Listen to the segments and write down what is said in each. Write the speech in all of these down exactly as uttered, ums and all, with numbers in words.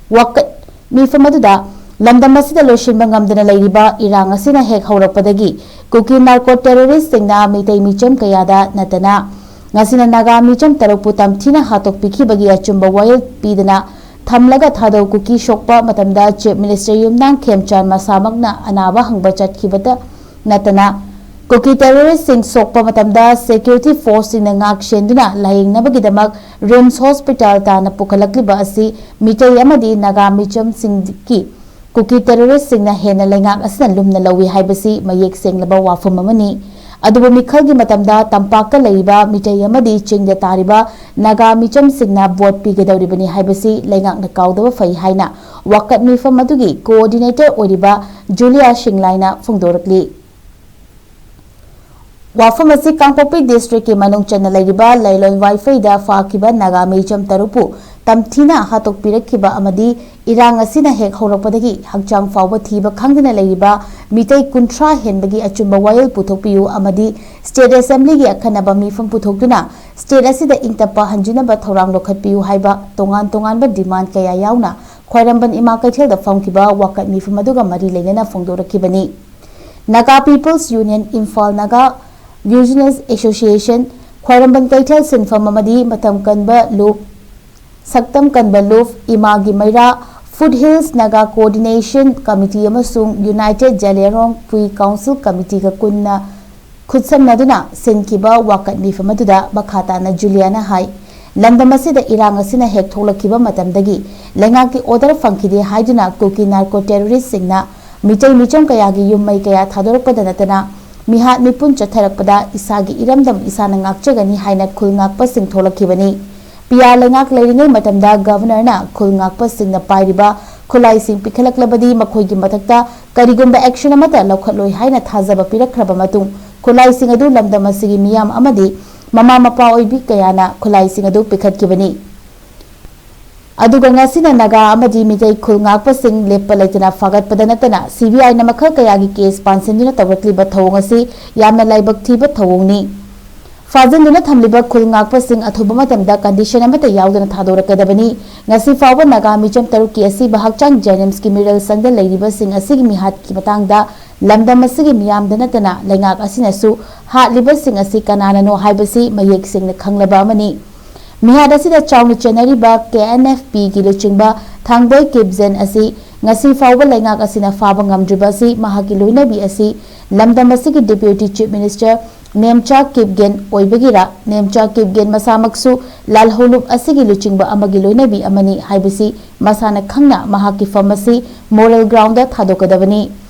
ꯋꯥꯀꯠ ꯃꯤꯐꯝ ꯑꯗꯨꯗ ꯂꯝꯗꯝ ꯑꯁꯤꯗ ꯂꯣꯏꯁꯤꯟꯕ ꯉꯝꯗꯅ ꯂꯩꯔꯤꯕ ꯏꯔꯥꯡ ꯑꯁꯤꯅ ꯍꯦꯛ ꯍꯧꯔꯛꯄꯗꯒꯤ ꯀꯨꯀꯤ ꯅꯥꯔꯀꯣ ꯇꯦꯔꯣꯔꯤꯁ꯭ꯠꯁꯤꯡꯅ ꯃꯤꯇꯩ ꯃꯤꯆꯝ ꯀꯌꯥꯗ ꯅꯠꯇꯅ ꯉꯁꯤꯅ ꯅꯥꯒꯥ ꯃꯤꯆꯝ ꯇꯔꯨꯛꯄꯨ ꯇꯝꯊꯤꯅ ꯍꯥꯠꯇꯣꯛꯄꯤꯈꯤꯕꯒꯤ ꯑꯆꯨꯝꯕ ꯋꯥꯌꯦꯜ ꯄꯤꯗꯅ ꯊꯝꯂꯒ ꯊꯥꯗꯧ ꯀꯨꯀꯤ ꯁꯣꯛꯄ ꯃꯇꯝꯗ Chief Minister ꯌꯨꯝꯅꯥꯝ ꯈꯦꯝꯆꯥꯟ ꯃꯁꯥꯃꯛꯅ ꯑꯅꯥꯕ ꯍꯪꯕ ꯆꯠꯈꯤꯕꯇ ꯅꯠꯇꯅ ꯀꯨꯀꯤ ꯇꯦꯔꯣꯔꯤꯁ꯭ꯠꯁꯤꯡ ꯁꯣꯛꯄ ꯃꯇꯝꯗ security forceꯁꯤꯡꯅ ꯉꯥꯛ ꯁꯦꯟꯗꯨꯅ ꯂꯥꯌꯦꯡꯅꯕꯒꯤꯗꯃꯛ RIMS Hospital ꯇꯥꯟꯅ ꯄꯨꯈꯠꯂꯛꯂꯤꯕ ꯑꯁꯤ ꯃꯤꯇꯩ ꯑꯃꯗꯤ ꯅꯥꯒꯥ ꯃꯤꯆꯝꯁꯤꯡꯒꯤ ꯀꯨꯀꯤ ꯇꯦꯔꯣꯔꯤꯁ꯭ꯠꯁꯤꯡꯅ ꯍꯦꯟꯅ ꯂꯩꯉꯥꯛ ꯑꯁꯤꯅ ꯂꯨꯝꯅ ꯂꯧꯏ ꯍꯥꯏꯕꯁꯤ ꯃꯌꯦꯛ ꯁꯦꯡꯂꯕ ꯋꯥꯐꯝ ꯑꯃꯅꯤ꯫ ꯑꯗꯨꯕꯨ ꯃꯤꯈꯜꯒꯤ ꯃꯇꯝꯗ ꯇꯝꯄꯥꯛꯇ ꯂꯩꯔꯤꯕ ꯃꯤꯇꯩ ꯑꯃꯗꯤ ꯆꯤꯡꯗ ꯇꯥꯔꯤꯕ ꯅꯥꯒꯥ ꯃꯤꯆꯝꯁꯤꯡꯅ ꯚꯣꯠ ꯄꯤꯒꯗꯧꯔꯤꯕꯅꯤ ꯍꯥꯏꯕꯁꯤ ꯂꯩꯉꯥꯛꯅ ꯀꯥꯎꯗꯕ ꯐꯩ ꯍꯥꯏꯅ ꯋꯥꯀꯠ ꯃꯤꯐꯝ ꯑꯗꯨꯒꯤ coordinator ꯑꯣꯏꯔꯤꯕ ꯖꯨꯂꯤꯌꯥ ꯁꯤꯡꯂꯥꯏꯅ ꯐꯣꯡꯗꯣꯔꯛꯂꯤ꯫ ꯋꯥꯐꯝ ꯑꯁꯤ ꯀꯥꯡꯄꯣꯛꯄꯤ districtꯀꯤ ꯃꯅꯨꯡ ꯆꯟꯅ ꯂꯩꯔꯤꯕ ꯂꯩꯂꯣꯟ ꯋꯥꯏꯐꯩꯗ ꯐꯥꯈꯤꯕ ꯅꯥꯒꯥ ꯃꯤꯆꯝ ꯇꯔꯨꯛꯄꯨ ꯇꯝꯊꯤꯅ ꯍꯥꯠꯇꯣꯛꯄꯤꯔꯛꯈꯤꯕ ꯑꯃꯗꯤ ꯏꯔꯥꯡ ꯑꯁꯤꯅ ꯍꯦꯛ ꯍꯧꯔꯛꯄꯗꯒꯤ ꯍꯛꯆꯥꯡ ꯐꯥꯎꯕ ꯊꯤꯕ ꯈꯪꯗꯅ ꯂꯩꯔꯤꯕ ꯃꯤꯇꯩ ꯀꯨꯟꯊ꯭ꯔꯥ ꯍꯦꯟꯕꯒꯤ ꯑꯆꯨꯝꯕ ꯋꯥꯌꯦꯜ ꯄꯨꯊꯣꯛꯄꯤꯌꯨ ꯑꯃꯗꯤ State Assemblyꯒꯤ ꯑꯈꯟꯅꯕ ꯃꯤꯐꯝ ꯄꯨꯊꯣꯛꯇꯨꯅ state ꯑꯁꯤꯗ ꯏꯪ ꯇꯞꯄ ꯍꯟꯖꯤꯟꯅꯕ ꯊꯧꯔꯥꯡ ꯂꯧꯈꯠꯄꯤꯌꯨ ꯍꯥꯏꯕ ꯇꯣꯉꯥꯟ ꯇꯣꯉꯥꯟꯕ demand ꯀꯌꯥ ꯌꯥꯎꯅ ꯈ꯭ꯋꯥꯏꯔꯝꯕꯟ ꯏꯃꯥ ꯀꯩꯊꯦꯜꯗ ꯐꯝꯈꯤꯕ ꯋꯥꯀꯠ ꯃꯤꯐꯝ ꯑꯗꯨꯒ ꯃꯔꯤ ꯂꯩꯅꯅ ꯐꯣꯡꯗꯣꯔꯛꯈꯤꯕꯅꯤ꯫ Naga People's Union, Imphal Naga Business Association, ꯈ꯭ꯋꯥꯏꯔꯝꯕꯟ ꯀꯩꯊꯦꯜ ꯁꯤꯟꯐꯝ ꯑꯃꯗꯤ ꯃꯇꯝ ꯀꯟꯕ ꯂꯨꯞ, ꯁꯛꯇꯝ ꯀꯟꯕ ꯂꯨꯞ, ꯏꯃꯥꯒꯤ ꯃꯩꯔꯥ, Foothills Naga Coordination Committee ꯑꯃꯁꯨꯡ United ꯖꯦꯂꯤꯌꯥꯡꯔꯣꯡ ꯐ꯭ꯔꯤ ꯀꯥꯎꯟꯁꯤꯜ ꯀꯃꯤꯇꯤꯒ ꯄꯨꯟꯅ ꯈꯨꯠꯁꯝꯅꯗꯨꯅ ꯁꯤꯟꯈꯤꯕ ꯋꯥꯀꯠ ꯃꯤꯐꯝ ꯑꯗꯨꯗ ꯃꯈꯥ ꯇꯥꯅ ꯖꯨꯂꯤꯌꯥꯅ ꯍꯥꯏ, ꯂꯝꯗꯝ ꯑꯁꯤꯗ ꯏꯔꯥꯡ ꯑꯁꯤꯅ ꯍꯦꯛ ꯊꯣꯛꯂꯛꯈꯤꯕ ꯃꯇꯝꯗꯒꯤ ꯂꯩꯉꯥꯛꯀꯤ order ꯐꯪꯈꯤꯗꯦ ꯍꯥꯏꯗꯨꯅ ꯀꯨꯀꯤ ꯅꯥꯔꯀꯣ ꯇꯦꯔꯣꯔꯤꯁ꯭ꯠꯁꯤꯡꯅ ꯃꯤꯇꯩ ꯃꯤꯆꯝ ꯀꯌꯥꯒꯤ ꯌꯨꯝ ꯃꯩ ꯀꯌꯥ ꯊꯥꯗꯣꯔꯛꯄꯗ ꯅꯠꯇꯅ ꯃꯤꯍꯥꯠ ꯃꯤꯄꯨꯟ ꯆꯠꯊꯔꯛꯄꯗ ꯏꯁꯥꯒꯤ ꯏꯔꯝꯗꯝ ꯏꯁꯥꯅ ꯉꯥꯛꯆꯒꯅꯤ ꯍꯥꯏꯅ ꯈꯨꯜ ꯉꯥꯛꯄꯁꯤꯡ ꯊꯣꯛꯂꯛꯈꯤꯕꯅꯤ꯫ ꯄꯤꯌꯥꯔ ꯂꯩꯉꯥꯛ ꯂꯩꯔꯤꯉꯩ ꯃꯇꯝꯗ Governorꯅ ꯈꯨꯜ ꯉꯥꯛꯄꯁꯤꯡꯅ ꯄꯥꯏꯔꯤꯕ ꯈꯨꯠꯂꯥꯏꯁꯤꯡ ꯄꯤꯈꯠꯂꯛꯂꯕꯗꯤ ꯃꯈꯣꯏꯒꯤ ꯃꯊꯛꯇ ꯀꯔꯤꯒꯨꯝꯕ action ꯑꯃꯠꯇ ꯂꯧꯈꯠꯂꯣꯏ ꯍꯥꯏꯅ ꯊꯥꯖꯕ ꯄꯤꯔꯛꯈ꯭ꯔꯕ ꯃꯇꯨꯡ ꯈꯨꯠꯂꯥꯏꯁꯤꯡ ꯑꯗꯨ ꯂꯝꯗꯝ ꯑꯁꯤꯒꯤ ꯃꯤꯌꯥꯝ ꯑꯃꯗꯤ ꯃꯃꯥ ꯃꯄꯥ ꯑꯣꯏꯕꯤ ꯀꯌꯥꯅ ꯈꯨꯠꯂꯥꯏꯁꯤꯡ ꯑꯗꯨ ꯄꯤꯈꯠꯈꯤꯕꯅꯤ꯫ ꯑꯗꯨꯒ ꯉꯁꯤꯅ ꯅꯥꯒꯥ ꯑꯃꯗꯤ ꯃꯤꯇꯩ ꯈꯨꯜ ꯉꯥꯛꯄꯁꯤꯡ ꯂꯦꯞꯄ ꯂꯩꯇꯅ ꯐꯥꯒꯠꯄꯗ ꯅꯠꯇꯅ CBIꯅ ꯃꯈꯜ ꯀꯌꯥꯒꯤ case ꯄꯥꯟꯁꯤꯟꯗꯨꯅ ꯇꯧꯔꯛꯂꯤꯕ ꯊꯧꯑꯣꯡ ꯑꯁꯤ ꯌꯥꯝꯅ ꯂꯥꯏꯕꯛ ꯊꯤꯕ ꯊꯧꯑꯣꯡꯅꯤ꯫ ꯐꯥꯖꯤꯟꯗꯨꯅ ꯊꯝꯂꯤꯕ ꯈꯨꯜ ꯉꯥꯛꯄꯁꯤꯡ ꯑꯊꯨꯕ ꯃꯇꯝꯗ ꯀꯟꯗꯤꯁꯟ ꯑꯃꯠꯇ ꯌꯥꯎꯗꯅ ꯊꯥꯗꯣꯔꯛꯀꯗꯕꯅꯤ꯫ ꯉꯁꯤ ꯐꯥꯎꯕ ꯅꯥꯒꯥ ꯃꯤꯆꯝ ꯇꯔꯨꯛꯀꯤ ꯑꯁꯤꯕ ꯍꯛꯆꯥꯡ ꯖꯦꯅꯤꯝꯁꯀꯤ ꯃꯤꯔꯜ ꯁꯪꯗ ꯂꯩꯔꯤꯕꯁꯤꯡ ꯑꯁꯤꯒꯤ ꯃꯤꯍꯥꯠꯀꯤ ꯃꯇꯥꯡꯗ ꯂꯝꯗꯝ ꯑꯁꯤꯒꯤ ꯃꯤꯌꯥꯝꯗ ꯅꯠꯇꯅ ꯂꯩꯉꯥꯛ ꯑꯁꯤꯅꯁꯨ ꯍꯥꯠꯂꯤꯕꯁꯤꯡ ꯑꯁꯤ ꯀꯅꯥꯅꯅꯣ ꯍꯥꯏꯕꯁꯤ ꯃꯌꯦꯛ ꯁꯦꯡꯅ ꯈꯪꯂꯕ ꯑꯃꯅꯤ꯫ ꯃꯤꯍꯥꯠ ꯑꯁꯤꯗ ꯆꯥꯎꯅ ꯆꯦꯟꯅꯔꯤꯕ ꯀꯦ ꯑꯦꯟ ꯑꯦꯐ ꯄꯤꯒꯤ ꯂꯨꯆꯤꯡꯕ ꯊꯥꯡꯕꯣꯏ ꯀꯤꯞꯖꯦꯟ ꯑꯁꯤ ꯉꯁꯤ ꯐꯥꯎꯕ ꯂꯩꯉꯥꯛ ꯑꯁꯤꯅ ꯐꯥꯕ ꯉꯝꯗ꯭ꯔꯤꯕ ꯑꯁꯤ ꯃꯍꯥꯛꯀꯤ ꯂꯣꯏꯅꯕꯤ ꯑꯁꯤ ꯂꯝꯗꯝ ꯑꯁꯤꯒꯤ ꯗꯦꯄ꯭ꯌꯨꯇꯤ ꯆꯤꯐ ꯃꯤꯅꯤꯁꯇꯔ ꯅꯦꯝꯆꯥ ꯀꯤꯞꯒꯦꯟ ꯑꯣꯏꯕꯒꯤꯔ? ꯅꯦꯝꯆꯥ ꯀꯤꯞꯒꯦꯟ ꯃꯁꯥꯃꯛꯁꯨ ꯂꯥꯜꯍꯧꯂꯨꯞ ꯑꯁꯤꯒꯤ ꯂꯨꯆꯤꯡꯕ ꯑꯃꯒꯤ ꯂꯣꯏꯅꯕꯤ ꯑꯃꯅꯤ ꯍꯥꯏꯕꯁꯤ ꯃꯁꯥꯅ ꯈꯪꯅ ꯃꯍꯥꯛꯀꯤ ꯐꯝ ꯑꯁꯤ ꯃꯣꯔꯦꯜ ꯒ꯭ꯔꯥꯎꯟꯗ ꯊꯥꯗꯣꯛꯀꯗꯕꯅꯤ꯫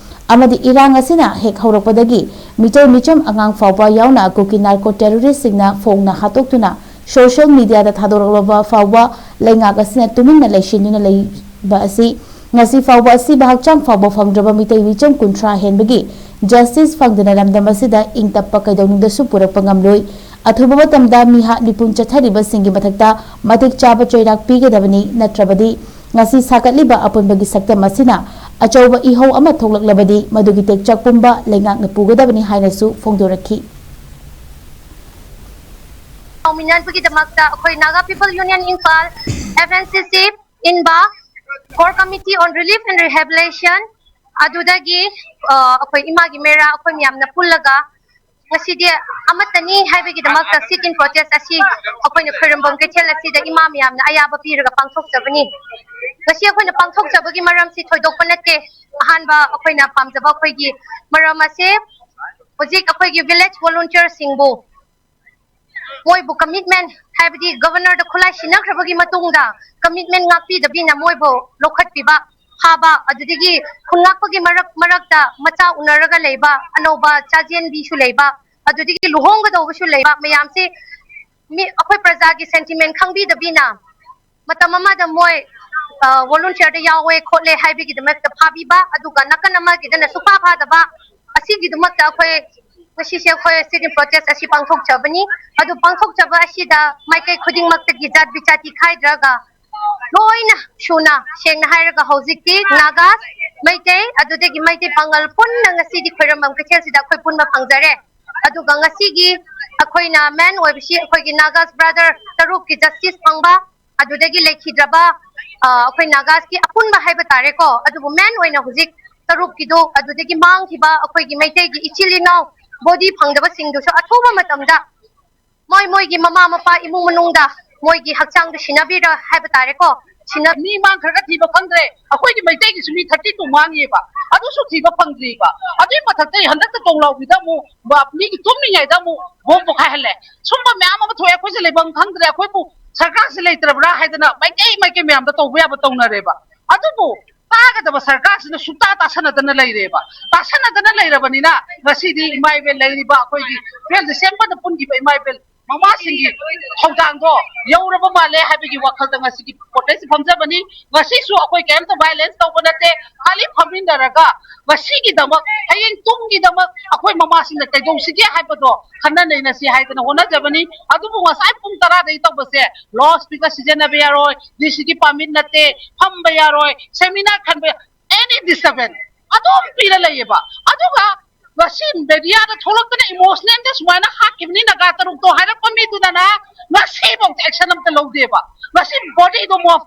ꯑꯃꯗꯤ ꯏꯔꯥꯡ ꯑꯁꯤꯅ ꯍꯦꯛ ꯍꯧꯔꯛꯄꯗꯒꯤ ꯃꯤꯇꯩ ꯃꯤꯆꯝ ꯑꯉꯥꯡ ꯐꯥꯎꯕ ꯌꯥꯎꯅ ꯀꯨꯀꯤ ꯅꯥꯔꯀꯣ ꯇꯦꯔꯣꯔꯤꯁꯁꯤꯡꯅ ꯐꯣꯡꯅ ꯍꯥꯠꯇꯣꯛꯇꯨꯅ ꯁꯣꯁꯤꯌꯦꯜ ꯃꯤꯗꯤꯌꯥꯗ ꯊꯥꯗꯣꯔꯛꯂꯕ ꯐꯥꯎꯕ ꯂꯩꯉꯥꯛ ꯑꯁꯤꯅ ꯇꯨꯃꯤꯟꯅ ꯂꯩꯁꯤꯟꯗꯨꯅ ꯂꯩꯕ ꯑꯁꯤ ꯉꯁꯤ ꯐꯥꯎꯕ ꯑꯁꯤꯕ ꯍꯛꯆꯥꯡ ꯐꯥꯎꯕ ꯐꯪꯗ꯭ꯔꯕ ꯃꯤꯇꯩ ꯃꯤꯆꯝ ꯀꯨꯟꯊ꯭ꯔꯥ ꯍꯦꯟꯕꯒꯤ ꯖꯁꯇꯤꯁ ꯐꯪꯗꯅ ꯂꯝꯗꯝ ꯑꯁꯤꯗ ꯏꯪ ꯇꯞꯄ ꯀꯩꯗꯧꯅꯨꯡꯗꯁꯨ ꯄꯨꯔꯛꯄ ꯉꯝꯂꯣꯏ꯫ ꯑꯊꯨꯕ ꯃꯇꯝꯗ ꯃꯤꯍꯥꯠ ꯃꯤꯄꯨꯟ ꯆꯠꯊꯔꯤꯕꯁꯤꯡꯒꯤ ꯃꯊꯛꯇ ꯃꯇꯤꯛ ꯆꯥꯕ ꯆꯩꯔꯥꯛ ꯄꯤꯒꯗꯕꯅꯤ, ꯅꯠꯇ꯭ꯔꯕꯗꯤ ꯉꯁꯤ ꯁꯥꯒꯠꯂꯤꯕ ꯑꯄꯨꯟꯕꯒꯤ ꯁꯛꯇꯝ ꯑꯁꯤꯅ ꯑꯆꯧꯕ ꯏꯍꯧ ꯑꯃ ꯊꯣꯛꯂꯛꯂꯕꯗꯤ ꯃꯗꯨꯒꯤ ꯇꯦꯛꯆꯥꯛ ꯄꯨꯝꯕ ꯂꯩꯉꯥꯛꯅ ꯄꯨꯒꯗꯕꯅꯤ ꯍꯥꯏꯅꯁꯨ ꯐꯣꯡꯗꯣꯔꯛꯈꯤ꯫ ꯇꯧꯃꯤꯟꯅꯕꯒꯤꯗꯃꯛꯇ ꯑꯩꯈꯣꯏ Naga People Union Imphal, F N C C, INBA, Core Committee on Relief and Rehabilitation, ꯑꯗꯨꯗꯒꯤ ꯑ, ꯑꯩꯈꯣꯏ ꯏꯃꯥꯒꯤ ꯃꯦꯔꯥ ꯑꯩꯈꯣꯏ ꯃꯌꯥꯝꯅ ꯄꯨꯜꯂꯒ ꯉꯁꯤꯗꯤ ꯑꯃꯠꯇꯅꯤ ꯍꯥꯏꯕꯒꯤꯗꯃꯛꯇ sit in protest ꯑꯁꯤ ꯑꯩꯈꯣꯏꯅ ꯈꯣꯏꯔꯝꯕꯝ ꯀꯩꯊꯦꯜ ꯑꯁꯤꯗ ꯏꯃꯥ ꯃꯌꯥꯝꯅ ꯑꯌꯥꯕ ꯄꯤꯔꯒ ꯄꯥꯡꯊꯣꯛꯆꯕꯅꯤ꯫ ꯉꯁꯤ ꯑꯩꯈꯣꯏꯅ ꯄꯥꯡꯊꯣꯛꯆꯕꯒꯤ ꯃꯔꯝꯁꯤ ꯊꯣꯏꯗꯣꯛꯄ ꯅꯠꯇꯦ꯫ ꯑꯍꯥꯟꯕ ꯑꯩꯈꯣꯏꯅ ꯄꯥꯝꯖꯕ ꯑꯩꯈꯣꯏꯒꯤ ꯃꯔꯝ ꯑꯁꯦ ꯍꯧꯖꯤꯛ ꯑꯩꯈꯣꯏꯒꯤ village volunteerꯁꯤꯡꯕꯨ ꯃꯣꯏꯕꯨ commitment, ꯍꯥꯏꯕꯗꯤ ꯒꯕꯔꯅꯔꯗ ꯈꯨꯠꯂꯥꯏ ꯁꯤꯟꯅꯈ꯭ꯔꯕꯒꯤ ꯃꯇꯨꯡꯗ commitment ꯉꯥꯛꯄꯤꯗꯕꯤꯅ ꯃꯣꯏꯕꯨ ꯂꯧꯈꯠꯄꯤꯕ, ꯐꯥꯕ, ꯑꯗꯨꯗꯒꯤ ꯈꯨꯟ ꯉꯥꯛꯄꯒꯤ ꯃꯔꯛ ꯃꯔꯛꯇ ꯃꯆꯥ ꯎꯅꯔꯒ ꯂꯩꯕ, ꯑꯅꯧꯕ ꯆꯥꯖꯦꯟꯕꯤꯁꯨ ꯂꯩꯕ, ꯑꯗꯨꯗꯒꯤ ꯂꯨꯍꯣꯡꯒꯗꯧꯕꯁꯨ ꯂꯩꯕ ꯃꯌꯥꯝꯁꯤ ꯃꯤ, ꯑꯩꯈꯣꯏ ꯄ꯭ꯔꯖꯥꯒꯤ sentiment ꯈꯪꯕꯤꯗꯕꯤꯅ ꯃꯇꯝ ꯑꯃꯗ ꯃꯣꯏ volunteerꯗ ꯌꯥꯎꯋꯦ ꯈꯣꯠꯂꯦ ꯍꯥꯏꯕꯒꯤꯗꯃꯛꯇ ꯐꯥꯕꯤꯕ, ꯑꯗꯨꯒ ꯅꯥꯀꯟ ꯑꯃꯒꯤꯗꯅ ꯁꯨꯐꯥ ꯐꯥꯗꯕ꯫ ꯑꯁꯤꯒꯤꯗꯃꯛꯇ ꯑꯩꯈꯣꯏ ꯉꯁꯤꯁꯦ ꯑꯩꯈꯣꯏ sit in protest ꯑꯁꯤ ꯄꯥꯡꯊꯣꯛꯆꯕꯅꯤ꯫ ꯑꯗꯨ ꯄꯥꯡꯊꯣꯛꯆꯕ ꯑꯁꯤꯗ ꯃꯥꯏꯀꯩ ꯈꯨꯗꯤꯡꯃꯛꯇꯒꯤ ꯖꯥꯠ ꯕꯤꯖꯥꯇꯤ ꯈꯥꯏꯗ꯭ꯔꯒ ꯂꯣꯏꯅ ꯁꯨꯅ, ꯁꯦꯡꯅ ꯍꯥꯏꯔꯒ ꯍꯧꯖꯤꯛꯇꯤ ꯅꯥꯒꯥ, ꯃꯩꯇꯩ, ꯑꯗꯨꯗꯒꯤ ꯃꯩꯇꯩ ꯄꯥꯉꯜ ꯄꯨꯟꯅ ꯉꯁꯤꯗꯤ ꯈꯣꯏꯔꯝꯕꯝ ꯀꯩꯊꯦꯜꯁꯤꯗ ꯑꯩꯈꯣꯏ ꯄꯨꯟꯕ ꯐꯪꯖꯔꯦ꯫ ꯑꯗꯨꯒ ꯉꯁꯤꯒꯤ ꯑꯩꯈꯣꯏꯅ ꯃꯦꯟ ꯑꯣꯏꯕꯁꯤ ꯑꯩꯈꯣꯏꯒꯤ ꯅꯥꯒꯥꯁ ꯕ꯭ꯔꯥꯗꯔ ꯇꯔꯨꯛꯀꯤ ꯖꯁꯇꯤꯁ ꯐꯪꯕ, ꯑꯗꯨꯗꯒꯤ ꯂꯩꯈꯤꯗ꯭ꯔꯕ ꯑ, ꯑꯩꯈꯣꯏ ꯅꯥꯒꯥꯁꯀꯤ ꯑꯄꯨꯟꯕ ꯍꯥꯏꯕ ꯇꯥꯔꯦꯀꯣ꯫ ꯑꯗꯨꯕꯨ ꯃꯦꯟ ꯑꯣꯏꯅ ꯍꯧꯖꯤꯛ ꯇꯔꯨꯛꯀꯤꯗꯣ, ꯑꯗꯨꯗꯒꯤ ꯃꯥꯡꯈꯤꯕ ꯑꯩꯈꯣꯏꯒꯤ ꯃꯩꯇꯩꯒꯤ ꯏꯆꯤꯜ ꯏꯅꯥꯎ ꯕꯣꯗꯤ ꯐꯪꯗꯕꯁꯤꯡꯗꯨꯁꯨ ꯑꯊꯨꯕ ꯃꯇꯝꯗ ꯃꯣꯏ ꯃꯣꯏꯒꯤ ꯃꯃꯥ ꯃꯄꯥ ꯏꯃꯨꯡ ꯃꯅꯨꯡꯗ ꯃꯣꯏꯒꯤ ꯍꯛꯆꯥꯡꯗ ꯁꯤꯟꯅꯕꯤꯔ ꯍꯥꯏꯕ ꯇꯥꯔꯦꯀꯣ꯫ ꯁꯤꯟꯅ ꯃꯤ ꯃꯥꯡꯈ꯭ꯔꯒ ꯊꯤꯕ ꯐꯪꯗ꯭ꯔꯦ꯫ ꯑꯩꯈꯣꯏꯒꯤ ꯃꯩꯇꯩꯒꯤꯁꯨ ꯃꯤ ꯊꯥꯔꯇꯤ ꯇꯨ ꯃꯥꯡꯉꯦꯕ, ꯑꯗꯨꯁꯨ ꯊꯤꯕ ꯐꯪꯗ꯭ꯔꯤꯕ꯫ ꯑꯗꯨꯒꯤ ꯃꯊꯛꯇ ꯍꯟꯗꯛꯇ ꯇꯣꯡꯂꯥꯎꯕꯤꯗ ꯑꯃꯨꯛ ꯕ-, ꯃꯤꯒꯤ ꯇꯨꯝꯃꯤꯉꯩꯗ ꯑꯃꯨꯛ ꯕꯣꯝ ꯄꯣꯈꯥꯏꯍꯜꯂꯦ꯫ ꯁꯨꯝꯕ ꯃꯌꯥꯝ ꯑꯃ ꯊꯣꯛꯑꯦ꯫ ꯑꯩꯈꯣꯏꯁꯦ ꯂꯩꯐꯝ ꯈꯪꯗ꯭ꯔꯦ꯫ ꯑꯩꯈꯣꯏꯕꯨ ꯁꯔꯀꯥꯔꯁꯦ ꯂꯩꯇ꯭ꯔꯕ꯭ꯔꯥ ꯍꯥꯏꯗꯅ ꯃꯥꯏꯀꯩ ꯃꯥꯏꯀꯩ ꯃꯌꯥꯝꯗ ꯇꯧꯕ ꯌꯥꯕ ꯇꯧꯅꯔꯦꯕ꯫ ꯑꯗꯨꯕꯨ ꯇꯥꯒꯗꯕ ꯁꯔꯀꯥꯔꯁꯤꯅ ꯁꯨꯛꯇꯥ ꯇꯥꯁꯟꯅꯗꯅ ꯂꯩꯔꯦꯕ꯫ ꯇꯥꯁꯟꯅꯗꯅ ꯂꯩꯔꯕꯅꯤꯅ ꯉꯁꯤꯗꯤ ꯏꯃꯥ ꯏꯕꯦꯜ ꯂꯩꯔꯤꯕ ꯑꯩꯈꯣꯏꯒꯤ ꯇꯨꯋꯦꯜꯐ ꯗꯤꯁꯦꯝꯕꯔꯗ ꯄꯨꯟꯈꯤꯕ ꯏꯃꯥ ꯏꯕꯦꯜ ꯃꯃꯥꯁꯤꯡꯒꯤ ꯊꯧꯗꯥꯡꯗꯣ ꯌꯧꯔꯕ ꯃꯥꯜꯂꯦ ꯍꯥꯏꯕꯒꯤ ꯋꯥꯈꯜꯗ ꯉꯁꯤꯒꯤ ꯄ꯭ꯔꯣꯇꯦꯁ ꯐꯝꯖꯕꯅꯤ꯫ ꯉꯁꯤꯁꯨ ꯑꯩꯈꯣꯏ ꯀꯔꯤꯝꯇ ꯚꯥꯏꯑꯣꯂꯦꯟꯁ ꯇꯧꯕ ꯅꯠꯇꯦ꯫ ꯈꯥꯂꯤ ꯐꯝꯃꯤꯟꯅꯔꯒ ꯉꯁꯤꯒꯤꯗꯃꯛ, ꯍꯌꯦꯡ ꯇꯨꯡꯒꯤꯗꯃꯛ ꯑꯩꯈꯣꯏ ꯃꯃꯥꯁꯤꯡꯅ ꯀꯩꯗꯧꯁꯤꯒꯦ ꯍꯥꯏꯕꯗꯣ ꯈꯟꯅ ꯅꯩꯅꯁꯤ ꯍꯥꯏꯗꯅ ꯍꯣꯠꯅꯖꯕꯅꯤ꯫ ꯑꯗꯨꯕꯨ ꯉꯁꯥꯏ ꯄꯨꯡ ꯇꯔꯥꯗꯒꯤ ꯇꯧꯕꯁꯦ ꯂꯥꯎꯠ ꯁ꯭ꯄꯤꯀꯔ ꯁꯤꯖꯤꯟꯅꯕ ꯌꯥꯔꯣꯏ, ꯗꯤ ꯁꯤꯒꯤ ꯄꯥꯔꯃꯤꯠ ꯅꯠꯇꯦ, ꯐꯝꯕ ꯌꯥꯔꯣꯏ, ꯁꯦꯃꯤꯅꯥꯔ ꯈꯟꯕ, ꯑꯦꯅꯤ ꯗꯤꯁꯇꯔꯕꯦꯟꯁ ꯑꯗꯨꯝ ꯄꯤꯔ ꯂꯩꯌꯦꯕ꯫ ꯑꯗꯨꯒ ꯉꯁꯤ ꯃꯦꯗꯤꯌꯥꯗ ꯊꯣꯛꯂꯛꯇꯅ ꯏꯃꯣꯁꯅꯦꯜꯗ ꯁꯨꯃꯥꯏꯅ ꯍꯥꯠꯈꯤꯕꯅꯤ ꯅꯥꯒꯥ ꯇꯔꯨꯛꯇꯣ ꯍꯥꯏꯔꯛꯄ ꯃꯤꯗꯨꯅꯅ ꯉꯁꯤꯐꯥꯎꯗ ꯑꯦꯛꯁꯟ ꯑꯝꯇ ꯂꯧꯗꯦꯕ꯫ ꯉꯁꯤ ꯕꯣꯗꯤꯗꯣ ꯃꯣꯐꯇ